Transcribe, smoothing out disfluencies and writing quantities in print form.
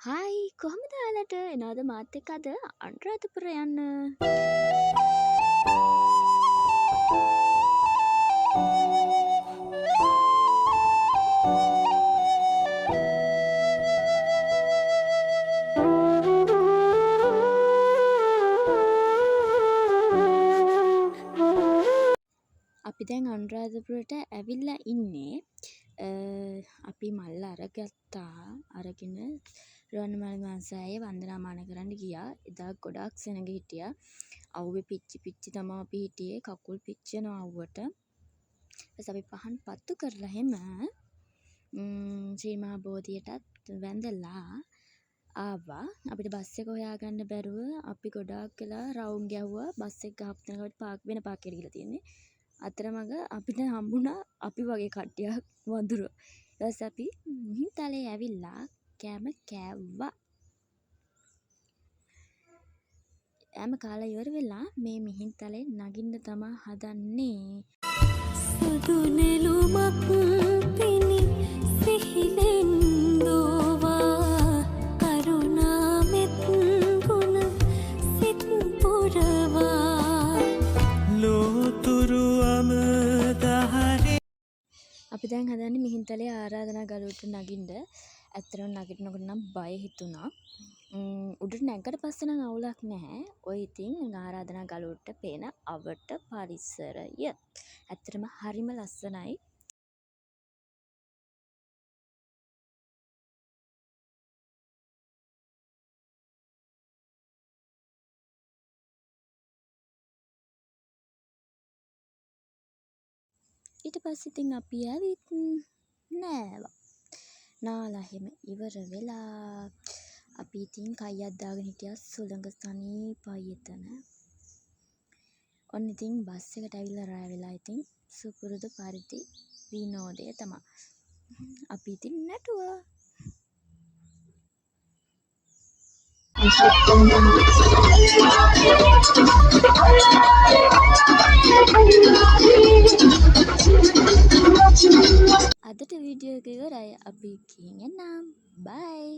Hi, කොහොමද ඔයාලට? එනවද මාත් එක්ක අද අනුරාධපුර යන්න? අපි දැන් අනුරාධපුරට ඇවිල්ලා ඉන්නේ. අපි මල්ල අරගත්තා. අරගෙන රුවන්මැලි මහසෑය වන්දනාමාන කරන්න ගියා. එදා ගොඩාක් සෙනඟ හිටියා. අව්වේ පිච්චි පිච්චි තමා අපි හිටියේ. කකුල් පිච්චෙනවා අව්වට. ඊට පස්සේ අපි පහන් පත්තු කරලා එහෙම ශ්‍රී මහා බෝධියටත් වැඳලා ආවා. අපිට බස් එක හොයාගන්න බැරුව අපි ගොඩාක් වෙලා රවුම් ගැහුවා. බස් එක ගහපු තැනක අපිට පාක් වෙන පාක් එකට ගිහලා තියෙන්නේ. අතරමඟ අපිට හම්බුණා අපි වගේ කට්ටියක් වඳුරෝ. ඊට පස්සේ අපි මිහින්තලේ ඇවිල්ලා කෑම කෑවා. කෑම කාලා ඉවර වෙලා මේ මිහින්තලේ නගින්න තමා හදන්නේ. සුදු නෙළුමක් පිණි සිහිලෙන් දෝවා කරුණා මෙත් ගුණ සිත් පුරවා ලෝතුරු අමදහරේ. අපි දැන් හදන්නේ මිහින්තලේ ආරාධනා ගලුවට නගින්න. ඇත්තටම නගිනකොට නම් බය හිතුණා. උඩට නැග්ගට පස්සේ නම් අවුලක් නැහැ. ඔය ඉතින් ආරාධනා ගලුවට පේන අවට පරිසරය. ඇත්තටම හරිම ලස්සනයි. ඊට පස්සේ ඉතින් අපි ඇවිත් නෑවා. නාලා එහෙම ඉවර වෙලා අපි ඉතින් කයියක් දාගෙන හිටියා. සුළඟ සනීපයි එතන. ඔන්න ඉතින් බස් එකට ඇවිල්ලා රෑ වෙලා ඉතින් සුපුරුදු පරිදි විනෝදය තමා. අපි ඉතින් නැටුවා. අදට වීඩියෝ එක ඉවරයි. අපි ගිහින් එන්නම්. බයි.